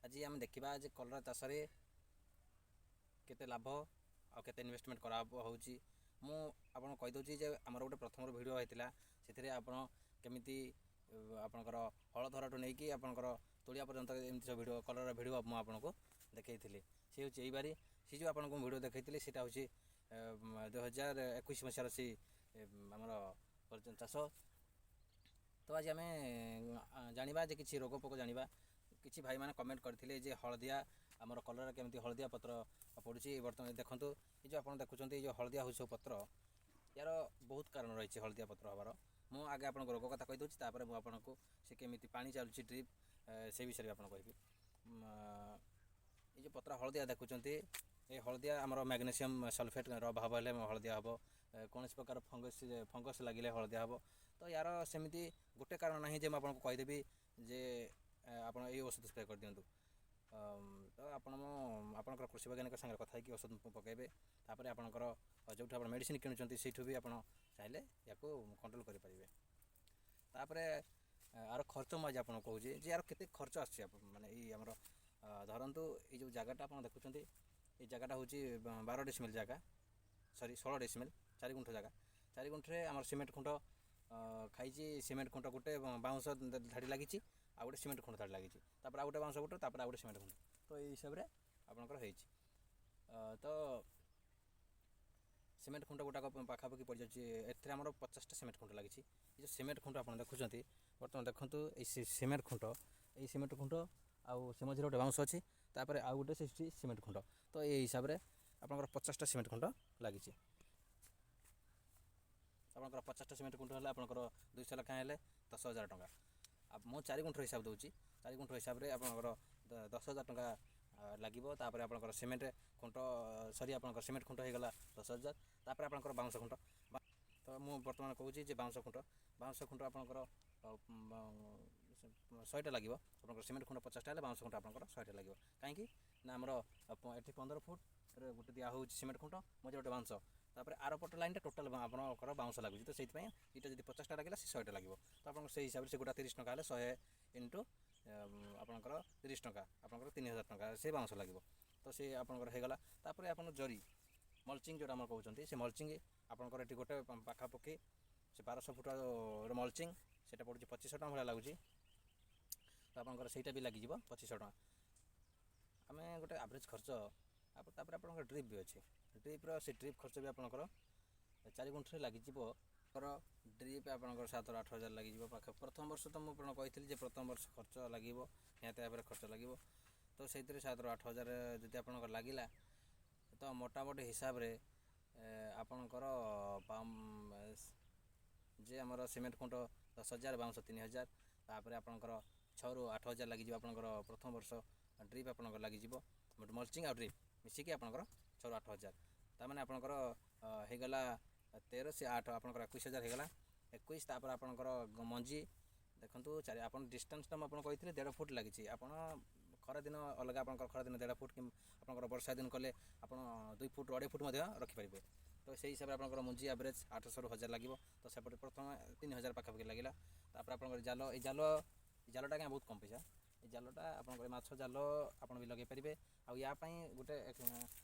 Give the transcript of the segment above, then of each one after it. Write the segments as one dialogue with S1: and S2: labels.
S1: ଆଜି ଆମେ ଦେଖିବା ଯେ କଲରା ଚାଷରେ କେତେ ଲାଭ ଆଉ କେତେ ଇନଭେଷ୍ଟମେଣ୍ଟ କରା ହେଉଛି। ମୁଁ ଆପଣଙ୍କୁ କହିଦେଉଛି ଯେ ଆମର ଗୋଟେ ପ୍ରଥମର ଭିଡ଼ିଓ ହେଇଥିଲା, ସେଥିରେ ଆପଣ କେମିତି ଆପଣଙ୍କର ହଳ ଧରାଠୁ ନେଇକି ଆପଣଙ୍କର ତୋଳିଆ ପର୍ଯ୍ୟନ୍ତ ଏମିତି ସବୁ ଭିଡ଼ିଓ, କଲରା ଭିଡ଼ିଓ ମୁଁ ଆପଣଙ୍କୁ ଦେଖେଇଥିଲି। ସେ ହେଉଛି ଏଇ ବାରି। ସେ ଯେଉଁ ଆପଣଙ୍କୁ ମୁଁ ଭିଡ଼ିଓ ଦେଖେଇଥିଲି, ସେଇଟା ହେଉଛି 2021 ମସିହାର ସେ ଆମର ଚାଷ। ତ ଆଜି ଆମେ ଜାଣିବା ଯେ କିଛି ରୋଗ ପୋକ ଜାଣିବା। କିଛି ଭାଇମାନେ କମେଣ୍ଟ କରିଥିଲେ ଯେ ହଳଦିଆ ଆମର କଲରା କେମିତି ହଳଦିଆ ପତ୍ର ପଡ଼ୁଛି। ବର୍ତ୍ତମାନ ଦେଖନ୍ତୁ, ଏ ଯେଉଁ ଆପଣ ଦେଖୁଛନ୍ତି, ଏ ଯେଉଁ ହଳଦିଆ ହେଉଛି ସବୁ ପତ୍ର, ୟାର ବହୁତ କାରଣ ରହିଛି ହଳଦିଆ ପତ୍ର ହେବାର। ମୁଁ ଆଗେ ଆପଣଙ୍କୁ ରୋଗ କଥା କହିଦେଉଛି, ତାପରେ ମୁଁ ଆପଣଙ୍କୁ ସେ କେମିତି ପାଣି ଚାଲୁଛି ଡ୍ରିପ୍, ସେ ବିଷୟରେ ବି ଆପଣଙ୍କୁ କହିବି। ଏ ଯେଉଁ ପତ୍ର ହଳଦିଆ ଦେଖୁଛନ୍ତି, ଏ ହଳଦିଆ ଆମର ମ୍ୟାଗ୍ନେସିୟମ୍ ସଲଫେଟ୍ର ଅଭାବ ହେଲେ ହଳଦିଆ ହେବ। କୌଣସି ପ୍ରକାର ଫଙ୍ଗସ୍ ଲାଗିଲେ ହଳଦିଆ ହେବ। ତ ୟାର ସେମିତି ଗୋଟେ କାରଣ ନାହିଁ ଯେ ମୁଁ ଆପଣଙ୍କୁ କହିଦେବି ଯେ ଆପଣ ଏଇ ଔଷଧ ସ୍ପ୍ରେ କରିଦିଅନ୍ତୁ। ତ ଆପଣ ଆପଣଙ୍କର କୃଷି ବୈଜ୍ଞାନିକ ସାଙ୍ଗରେ କଥା ହେଇକି ଔଷଧ ପକାଇବେ। ତାପରେ ଆପଣଙ୍କର ଯେଉଁଠୁ ଆପଣ ମେଡ଼ିସିନ୍ କିଣୁଛନ୍ତି, ସେଇଠୁ ବି ଆପଣ ଚାହିଁଲେ ୟାକୁ କଣ୍ଟ୍ରୋଲ୍ କରିପାରିବେ। ତାପରେ ଆର ଖର୍ଚ୍ଚ ମୁଁ ଆଜି ଆପଣଙ୍କୁ କହୁଛି ଯେ ୟାର କେତେ ଖର୍ଚ୍ଚ ଆସୁଛି। ମାନେ ଏଇ ଆମର ଧରନ୍ତୁ ଏଇ ଯେଉଁ ଜାଗାଟା ଆପଣ ଦେଖୁଛନ୍ତି, ଏଇ ଜାଗାଟା ହେଉଛି 12 ଡିସିମିଲ୍ ଜାଗା, ସରି, 16 ଡିସିମିଲ୍, 4 ଗୁଣ୍ଠ ଜାଗା। 4 ଗୁଣ୍ଠରେ ଆମର ସିମେଣ୍ଟ ଖୁଣ୍ଟ ଖାଇଛି। ସିମେଣ୍ଟ ଖୁଣ୍ଟ ଗୋଟେ ବାଉଁଶ ଧାଡ଼ି ଲାଗିଛି, ଆଉ ଗୋଟେ ସିମେଣ୍ଟ ଖୁଣ୍ଟ ଧାଡ଼ି ଲାଗିଛି, ତାପରେ ଆଉ ଗୋଟେ ବାଉଁଶ ଗୋଟେ, ତାପରେ ଆଉ ଗୋଟେ ସିମେଣ୍ଟ ଖୁଣ୍ଟ। ତ ଏଇ ହିସାବରେ ଆପଣଙ୍କର ହେଇଛି। ତ ସିମେଣ୍ଟ ଖୁଣ୍ଟ ଗୋଟାକ ପାଖାପାଖି ପଡ଼ିଯାଉଛି। ଏଥିରେ ଆମର 50ଟା ସିମେଣ୍ଟ ଖୁଣ୍ଟ ଲାଗିଛି। ଏ ଯେଉଁ ସିମେଣ୍ଟ ଖୁଣ୍ଟ ଆପଣ ଦେଖୁଛନ୍ତି ବର୍ତ୍ତମାନ, ଦେଖନ୍ତୁ ଏଇ ସିମେଣ୍ଟ ଖୁଣ୍ଟ, ଏଇ ସିମେଣ୍ଟ ଖୁଣ୍ଟ ଆଉ ସେ ମଝିରେ ଗୋଟେ ବାଉଁଶ ଅଛି, ତାପରେ ଆଉ ଗୋଟେ ସେଠି ସିମେଣ୍ଟ ଖୁଣ୍ଟ। ତ ଏଇ ହିସାବରେ ଆପଣଙ୍କର 50ଟା ସିମେଣ୍ଟ ଖୁଣ୍ଟ ଲାଗିଛି। ଆପଣଙ୍କର 50ଟା ସିମେଣ୍ଟ ଖୁଣ୍ଟ ହେଲେ ଆପଣଙ୍କର 200 ଲେଖାଏଁ ହେଲେ 10,000 ଟଙ୍କା। ଆଉ ମୁଁ 4 ଗୁଣ୍ଠର ହିସାବ ଦେଉଛି। 4 ଗୁଣ୍ଠ ହିସାବରେ ଆପଣଙ୍କର 10,000 ଟଙ୍କା ଲାଗିବ। ତାପରେ ଆପଣଙ୍କର ସିମେଣ୍ଟ ଖୁଣ୍ଟ, ସରି, ଆପଣଙ୍କର ସିମେଣ୍ଟ ଖୁଣ୍ଟ ହେଇଗଲା 10,000। ତାପରେ ଆପଣଙ୍କର ବାଉଁଶ ଖୁଣ୍ଟ। ତ ମୁଁ ବର୍ତ୍ତମାନ କହୁଛି ଯେ ବାଉଁଶ ଖୁଣ୍ଟ ଆପଣଙ୍କର 100ଟା ଲାଗିବ। ଆପଣଙ୍କର ସିମେଣ୍ଟ ଖୁଣ୍ଟ 50ଟା ହେଲେ ବାଉଁଶ ଖୁଣ୍ଟ ଆପଣଙ୍କର 100ଟା ଲାଗିବ। କାହିଁକି ନା ଆମର ଏଠି 15 ଫୁଟରେ ଗୋଟେ ଦିଆହେଉଛି ସିମେଣ୍ଟ ଖୁଣ୍ଟ, ମଝିରେ ଗୋଟେ ବାଉଁଶ, ତାପରେ ଆର ପଟ ଲାଇନ୍ଟା ଟୋଟାଲ୍ ଆପଣଙ୍କର ବାଉଁଶ ଲାଗୁଛି। ତ ସେଇଥିପାଇଁ ଏଇଟା ଯଦି 50ଟା ଲାଗିଲା, ସେ 100ଟା ଲାଗିବ। ତ ଆପଣଙ୍କ ସେଇ ହିସାବରେ ସେ ଗୋଟା 30 ଟଙ୍କା ହେଲେ 100 ଇଣ୍ଟୁ ଆପଣଙ୍କର 30 ଟଙ୍କା, ଆପଣଙ୍କର 3000 ଟଙ୍କା ସେ ବାଉଁଶ ଲାଗିବ। ତ ସେ ଆପଣଙ୍କର ହେଇଗଲା। ତାପରେ ଆପଣ ଜରି ମଲଚିଂ ଯେଉଁଟା ଆମର କହୁଛନ୍ତି, ସେ ମଲଚିଂ ଆପଣଙ୍କର ଏଠି ଗୋଟେ ପାଖାପାଖି ସେ 1200 ଫୁଟର ମଲଚିଂ, ସେଇଟା ପଡ଼ୁଛି 2500 ଟଙ୍କା ଭଳିଆ ଲାଗୁଛି। ତ ଆପଣଙ୍କର ସେଇଟା ବି ଲାଗିଯିବ 2500 ଟଙ୍କା। ଆମେ ଗୋଟେ ଆଭରେଜ୍ ଖର୍ଚ୍ଚ। ତାପରେ ଆପଣଙ୍କର ଡ୍ରିପ୍ ବି ଅଛି। ଡ୍ରିପ୍ର ସେ ଡ୍ରିପ୍ ଖର୍ଚ୍ଚ ବି ଆପଣଙ୍କର 4 ଗୁଣ୍ଠରେ ଲାଗିଯିବ। ଡ୍ରିପ୍ ଆପଣଙ୍କର 7ରୁ 8 ହଜାର ଲାଗିଯିବ ପାଖ। ପ୍ରଥମ ବର୍ଷ ତ ମୁଁ ଆପଣଙ୍କୁ କହିଥିଲି ଯେ ପ୍ରଥମ ବର୍ଷ ଖର୍ଚ୍ଚ ଲାଗିବ, ନିହାତି ଭାବରେ ଖର୍ଚ୍ଚ ଲାଗିବ। ତ ସେଇଥିରେ 7ରୁ 8 ହଜାର ଯଦି ଆପଣଙ୍କର ଲାଗିଲା, ତ ମୋଟାମୋଟି ହିସାବରେ ଆପଣଙ୍କର ଯେ ଆମର ସିମେଣ୍ଟ ଖୁଣ୍ଟ 10,000, ବାଉଁଶ 3000, ତାପରେ ଆପଣଙ୍କର 6ରୁ 8 ହଜାର ଲାଗିଯିବ ଆପଣଙ୍କର ପ୍ରଥମ ବର୍ଷ। ଡ୍ରିପ୍ ଆପଣଙ୍କର ଲାଗିଯିବ, ମଲଚିଂ ଆଉ ଡ୍ରିପ୍ ମିଶିକି ଆପଣଙ୍କର 6ରୁ 8 ହଜାର। ତାମାନେ ଆପଣଙ୍କର ହେଇଗଲା 13, ସେ 8, ଆପଣଙ୍କର 21,000 ହେଇଗଲା, 21। ତାପରେ ଆପଣଙ୍କର ମଞ୍ଜି ଦେଖନ୍ତୁ, ଚାରି ଆପଣ ଡିଷ୍ଟାନ୍ସଟା ମୁଁ ଆପଣ କହିଥିଲି 1.5 ଫୁଟ ଲାଗିଛି। ଆପଣ ଖରାଦିନ ଅଲଗା, ଆପଣଙ୍କର ଖରାଦିନ 1.5 ଫୁଟ କି ଆପଣଙ୍କର ବର୍ଷା ଦିନ କଲେ ଆପଣ 2 ଫୁଟ, 2.5 ଫୁଟ ମଧ୍ୟ ରଖିପାରିବେ। ତ ସେଇ ହିସାବରେ ଆପଣଙ୍କର ମଞ୍ଜି ଆଭରେଜ୍ 800ରୁ 1000 ଲାଗିବ। ତ ସେପଟେ ପ୍ରଥମେ 3000 ପାଖାପାଖି ଲାଗିଲା। ତାପରେ ଆପଣଙ୍କର ଜାଲ, ଏଇ ଜାଲଟା ଆଜ୍ଞା ବହୁତ କମ୍ ପଇସା। ଏଇ ଜାଲଟା ଆପଣଙ୍କର ମାଛ ଜାଲ ଆପଣ ବି ଲଗାଇ ପାରିବେ। ଆଉ ୟା ପାଇଁ ଗୋଟେ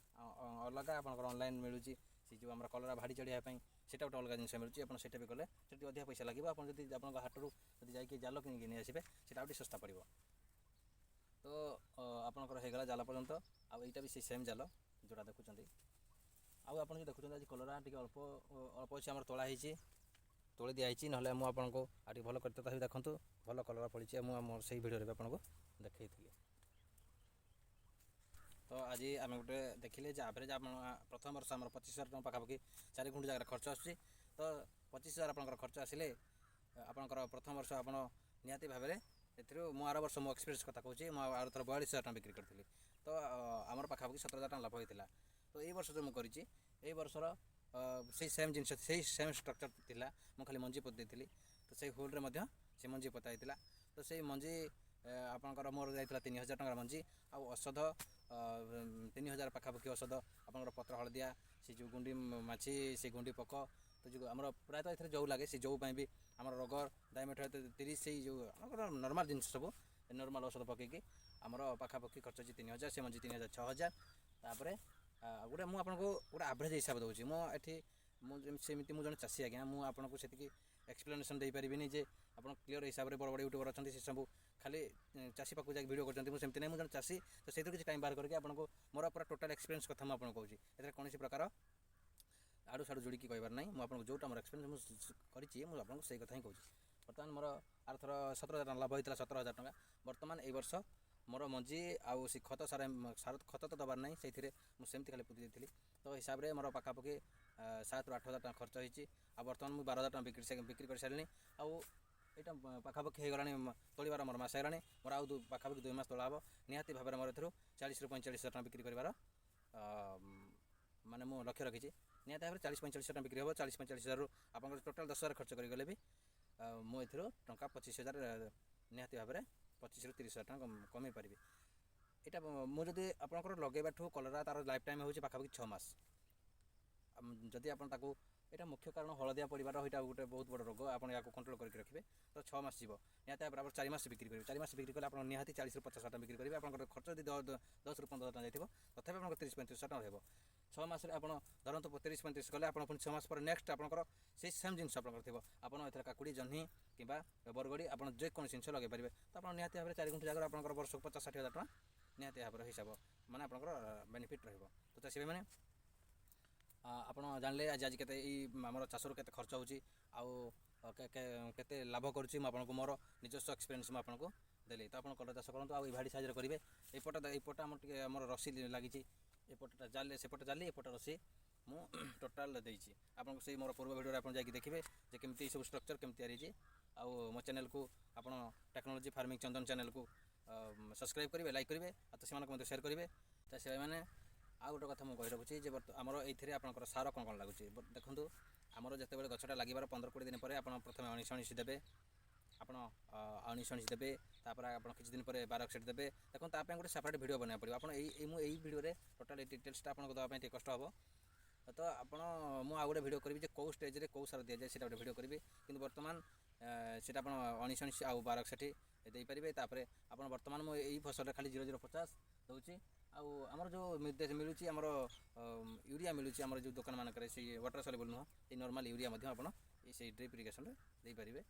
S1: ଅଲଗା ଆପଣଙ୍କର ଅନଲାଇନ୍ ମିଳୁଛି, ସେ ଯେଉଁ ଆମର କଲରା ଭାଡ଼ି ଚଢ଼ିବା ପାଇଁ, ସେଇଟା ଗୋଟେ ଅଲଗା ଜିନିଷ ମିଳୁଛି। ଆପଣ ସେଇଟା ବି କଲେ ସେଠି ଅଧିକା ପଇସା ଲାଗିବ। ଆପଣ ଯଦି ଆପଣଙ୍କ ହାଟରୁ ଯଦି ଯାଇକି ଜାଲ କିଣିକି ନେଇ ଆସିବେ, ସେଇଟା ଆଉ ଟିକେ ଶସ୍ତା ପଡ଼ିବ। ତ ଆପଣଙ୍କର ହେଇଗଲା ଜାଲ ପର୍ଯ୍ୟନ୍ତ। ଆଉ ଏଇଟା ବି ସେଇ ସେମ୍ ଜାଲ ଯେଉଁଟା ଦେଖୁଛନ୍ତି। ଆଉ ଆପଣ ଯେଉଁ ଦେଖୁଛନ୍ତି, ଆଜି କଲରା ଟିକେ ଅଳ୍ପ ଅଳ୍ପ ଅଛି, ଆମର ତୋଳା ହେଇଛି, ତୋଳି ଦିଆହେଇଛି। ନହେଲେ ମୁଁ ଆପଣଙ୍କୁ ଆଉ ଟିକେ ଭଲ କରି, ତଥାପି ଦେଖନ୍ତୁ ଭଲ କଲରା ଫଳିଛି। ମୁଁ ମୋର ସେଇ ଭିଡ଼ିଓରେ ବି ଆପଣଙ୍କୁ ଦେଖେଇଥିଲି। ତ ଆଜି ଆମେ ଗୋଟେ ଦେଖିଲେ ଯେ ଆଭରେଜ୍ ଆପଣ ପ୍ରଥମ ବର୍ଷ ଆମର 25,000 ଟଙ୍କା ପାଖାପାଖି 4 ଗୁଣ୍ଠ ଜାଗାରେ ଖର୍ଚ୍ଚ ଆସୁଛି। ତ 25,000 ଆପଣଙ୍କର ଖର୍ଚ୍ଚ ଆସିଲେ ଆପଣଙ୍କର ପ୍ରଥମ ବର୍ଷ ଆପଣ ନିହାତି ଭାବରେ ଏଥିରୁ, ମୁଁ ଆର ବର୍ଷ ମୋ ଏକ୍ସପିରିଏନ୍ସ କଥା କହୁଛି, ମୁଁ ଆର ଥର 42,000 ଟଙ୍କା ବିକ୍ରି କରିଥିଲି। ତ ଆମର ପାଖାପାଖି 17,000 ଟଙ୍କା ଲାଭ ହୋଇଥିଲା। ତ ଏଇ ବର୍ଷ ଯେଉଁ ମୁଁ କରିଛି, ଏଇ ବର୍ଷର ସେଇ ସେମ୍ ଜିନିଷ, ସେଇ ସେମ୍ ଷ୍ଟ୍ରକ୍ଚର୍ ଥିଲା। ମୁଁ ଖାଲି ମଞ୍ଜି ପୋତି ଦେଇଥିଲି। ତ ସେଇ ହୋଲ୍ରେ ମଧ୍ୟ ସେ ମଞ୍ଜି ପୋତା ହେଇଥିଲା। ତ ସେଇ ମଞ୍ଜି ଆପଣଙ୍କର ମୋର ଯାଇଥିଲା 3000 ଟଙ୍କାର ମଞ୍ଜି ଆଉ ଔଷଧ 3000 ପାଖାପାଖି। ଔଷଧ ଆପଣଙ୍କର ପତ୍ର ହଳଦିଆ, ସେ ଯେଉଁ ଗୁଣ୍ଡି ମାଛି, ସେ ଗୁଣ୍ଡି ପୋକ, ତ ଯେଉଁ ଆମର ପ୍ରାୟତଃ ଏଥିରେ ଜଉ ଲାଗେ, ସେ ଜଉ ପାଇଁ ବି ଆମର ରୋଗ ଡାଇମେଟ୍ର 30, ସେଇ ଯେଉଁ ଆମର ନର୍ମାଲ୍ ଜିନିଷ ସବୁ ନର୍ମାଲ୍ ଔଷଧ ପକାଇକି ଆମର ପାଖାପାଖି ଖର୍ଚ୍ଚ ଅଛି 3000, ସେ ମଞ୍ଜି 3000, 6000। ତାପରେ ଗୋଟେ ମୁଁ ଆପଣଙ୍କୁ ଗୋଟେ ଆଭରେଜ୍ ହିସାବ ଦେଉଛି। ମୁଁ ଏଠି ମୁଁ ସେମିତି ମୁଁ ଜଣେ ଚାଷୀ ଆଜ୍ଞା, ମୁଁ ଆପଣଙ୍କୁ ସେତିକି ଏକ୍ସପ୍ଲେନେସନ୍ ଦେଇପାରିବିନି ଯେ ଆପଣ କ୍ଲିଅର୍ ହିସାବରେ। ବଡ଼ ବଡ଼ ୟୁଟ୍ୟୁବର୍ ଅଛନ୍ତି, ସେ ସବୁ ଖାଲି ଚାଷୀ ପାଖକୁ ଯାଇକି ଭିଡ଼ିଓ କରୁଛନ୍ତି। ମୁଁ ସେମିତି ନାହିଁ, ମୁଁ ଜଣେ ଚାଷୀ। ତ ସେଇଥିରୁ କିଛି ଟାଇମ୍ ବାହାର କରିକି ଆପଣଙ୍କୁ ମୋର ପୁରା ଟୋଟାଲ୍ ଏକ୍ସପିରିଏନ୍ସ କଥା ମୁଁ ଆପଣଙ୍କୁ କହୁଛି। ଏଥିରେ କୌଣସି ପ୍ରକାର ଆଡ଼ୁ ସାଡ଼ୁ ଯୋଡ଼ିକି କହିବାର ନାହିଁ। ମୁଁ ଆପଣଙ୍କୁ ଯେଉଁଟା ମୋର ଏକ୍ସପିରିଏନ୍ସ ମୁଁ କରିଛି, ମୁଁ ଆପଣଙ୍କୁ ସେଇ କଥା ହିଁ କହୁଛି। ବର୍ତ୍ତମାନ ମୋର ଆରଥର 17,000 ଟଙ୍କା ଲାଭ ହେଇଥିଲା, 17,000 ଟଙ୍କା। ବର୍ତ୍ତମାନ ଏଇ ବର୍ଷ ମୋର ମଞ୍ଜି ଆଉ ସେ ଖତ ସାର, ସାର ଖତ ତ ଦେବାର ନାହିଁ, ସେଇଥିରେ ମୁଁ ସେମିତି ଖାଲି ପୋତି ଦେଇଥିଲି। ତ ହିସାବରେ ମୋର ପାଖାପାଖି 7ରୁ 8 ହଜାର ଟଙ୍କା ଖର୍ଚ୍ଚ ହେଇଛି। ଆଉ ବର୍ତ୍ତମାନ ମୁଁ 12,000 ଟଙ୍କା ବିକ୍ରି କରିସାରିଲିଣି। ଆଉ ଏଇଟା ପାଖାପାଖି ହେଇଗଲାଣି ତୋଳିବାର ମୋର ମାସ ହେଇଗଲାଣି। ମୋର ଆଉ ପାଖାପାଖି 2 ମାସ ତୋଳା ହେବ। ନିହାତି ଭାବରେ ମୋର ଏଥିରୁ 40ରୁ 45 ହଜାର ଟଙ୍କା ବିକ୍ରି କରିବାର ମାନେ ମୁଁ ଲକ୍ଷ୍ୟ ରଖିଛି। ନିହାତି ଭାବରେ 40-45 ହଜାର ଟଙ୍କା ବିକ୍ରି ହେବ। 40-45 ହଜାରରୁ ଆପଣଙ୍କର ଟୋଟାଲ୍ 10,000 ଖର୍ଚ୍ଚ କରିଗଲେ ବି ମୁଁ ଏଥିରୁ ଟଙ୍କା 25,000, ନିହାତି ଭାବରେ 25ରୁ 30 ହଜାର ଟଙ୍କା କମେଇ ପାରିବି। ଏଇଟା ମୁଁ ଯଦି ଆପଣଙ୍କର ଲଗେଇବାଠୁ କଲରା ତା'ର ଲାଇଫ୍ ଟାଇମ୍ ହେଉଛି ପାଖାପାଖି 6 ମାସ। ଯଦି ଆପଣ ତାକୁ, ଏଇଟା ମୁଖ୍ୟ କାରଣ ହଳଦିଆ ପଡ଼ିବାର, ଏଇଟା ଗୋଟେ ବହୁତ ବଡ଼ ରୋଗ, ଆପଣ ୟାକୁ କଣ୍ଟ୍ରୋଲ୍ କରିକି ରଖିବେ ତ 6 ମାସ ଯିବ। ନିହାତି ଭାବରେ ଆପଣ 4 ମାସ ବିକ୍ରି କରିବେ। 4 ମାସ ବିକ୍ରି କଲେ ଆପଣ ନିହାତି 40ରୁ 50 ହଜାର ଟଙ୍କା ବିକ୍ରି କରିବେ। ଆପଣଙ୍କର ଖର୍ଚ୍ଚ ଯଦି 10ରୁ 15 ହଜାର ଟଙ୍କା ଯାଇଥିବ, ତଥାପି ଆପଣଙ୍କର 30-35 ହଜାର ଟଙ୍କା ରହିବ। 6 ମାସରେ ଆପଣ ଧରନ୍ତୁ 30-35 କଲେ, ଆପଣ ପୁଣି 6 ମାସ ପରେ ନେକ୍ସଟ ଆପଣଙ୍କର ସେଇ ସେମ୍ ଜିନିଷ ଆପଣଙ୍କର ଥିବ। ଆପଣ ଏଥିରେ କାକୁଡ଼ି, ଜହ୍ନି କିମ୍ବା ବରଗଡ଼ି, ଆପଣ ଯେକୌଣସି ଜିନିଷ ଲଗାଇ ପାରିବେ। ତ ଆପଣ ନିହାତି ଭାବରେ 4 ଗୁଣ୍ଠ ଜାଗାରେ ଆପଣଙ୍କର ବର୍ଷକୁ 50-60 ହଜାର ଟଙ୍କା ନିହାତି ଭାବରେ ହିସାବ ମାନେ ଆପଣଙ୍କର ବେନିଫିଟ୍ ରହିବ। ତ ଚାଷୀ ଭାଇମାନେ, ଆପଣ ଜାଣିଲେ ଆଜି ଆଜି କେତେ ଏଇ ଆମର ଚାଷରୁ କେତେ ଖର୍ଚ୍ଚ ହେଉଛି ଆଉ କେତେ ଲାଭ କରୁଛି। ମୁଁ ଆପଣଙ୍କୁ ମୋର ନିଜସ୍ୱ ଏକ୍ସପିରିଏନ୍ସ ମୁଁ ଆପଣଙ୍କୁ ଦେଲି। ତ ଆପଣ କଲରା ଚାଷ କରନ୍ତୁ ଆଉ ଏଇ ଭାଡ଼ି ସାଇଜ୍ରେ କରିବେ। ଏଇପଟ ଏଇପଟ ଆମର ଟିକେ ଆମର ରସି ଲାଗିଛି। ଏପଟଟା ଜାଲି, ସେପଟ ଜାଲି, ଏପଟ ରସି ମୁଁ ଟୋଟାଲ୍ ଦେଇଛି। ଆପଣଙ୍କୁ ସେଇ ମୋର ପୂର୍ବ ଭିଡ଼ିଓରେ ଆପଣ ଯାଇକି ଦେଖିବେ ଯେ କେମିତି ଏଇ ସବୁ ଷ୍ଟ୍ରକ୍ଚର୍ କେମିତି ତିଆରି ହେଇଛି। ଆଉ ମୋ ଚ୍ୟାନେଲ୍କୁ ଆପଣ ଟେକ୍ନୋଲୋଜି ଫାର୍ମିଂ ଚନ୍ଦନ ଚ୍ୟାନେଲ୍କୁ ସବସ୍କ୍ରାଇବ୍ କରିବେ, ଲାଇକ୍ କରିବେ ଆଉ ତ ସେମାନଙ୍କୁ ମଧ୍ୟ ସେୟାର କରିବେ। ଚାଷୀ ଭାଇମାନେ, ଆଉ ଗୋଟେ କଥା ମୁଁ କହି ରଖୁଛି ଯେ ଆମର ଏଇଥିରେ ଆପଣଙ୍କର ସାର କ'ଣ କ'ଣ ଲାଗୁଛି। ଦେଖନ୍ତୁ, ଆମର ଯେତେବେଳେ ଗଛଟା ଲାଗିବାର 15-20 ଦିନ ପରେ ଆପଣ ପ୍ରଥମେ 19 19 ଦେବେ। ଆପଣ 19 19 ଦେବେ, ତାପରେ ଆପଣ କିଛି ଦିନ ପରେ 12 61 ଦେବେ। ଦେଖନ୍ତୁ, ତା ପାଇଁ ଗୋଟେ ସେପାରେଟ୍ ଭିଡ଼ିଓ ବନାଇବାକୁ ପଡ଼ିବ। ଆପଣ ଏଇ ମୁଁ ଏଇ ଭିଡ଼ିଓରେ ଟୋଟାଲ୍ ଏଇ ଡିଟେଲ୍ସଟା ଆପଣଙ୍କୁ ଦେବା ପାଇଁ ଟିକେ କଷ୍ଟ ହେବ। ତ ଆପଣ ମୁଁ ଆଉ ଗୋଟେ ଭିଡ଼ିଓ କରିବି ଯେ କେଉଁ ଷ୍ଟେଜ୍ରେ କେଉଁ ସାର ଦିଆଯାଏ, ସେଇଟା ଗୋଟେ ଭିଡ଼ିଓ କରିବି। କିନ୍ତୁ ବର୍ତ୍ତମାନ ସେଇଟା ଆପଣ 19 19 ଆଉ 12 61 ଦେଇପାରିବେ। ତାପରେ ଆପଣ ବର୍ତ୍ତମାନ ମୁଁ ଏଇ ଫସଲରେ ଖାଲି 0 0 50 ଦେଉଛି। ଆଉ ଆମର ଯେଉଁ ମିଳୁଛି, ଆମର ୟୁରିଆ ମିଳୁଛି ଆମର ଯେଉଁ ଦୋକାନମାନଙ୍କରେ, ସେଇ ୱାଟର୍ ସଲ୍ୟୁବଲ୍ ନୁହଁ, ଏଇ ନର୍ମାଲ୍ ୟୁରିଆ ମଧ୍ୟ ଆପଣ ଏଇ ସେଇ ଡ୍ରିପ୍ ଇରିଗେସନ୍ରେ ଦେଇପାରିବେ।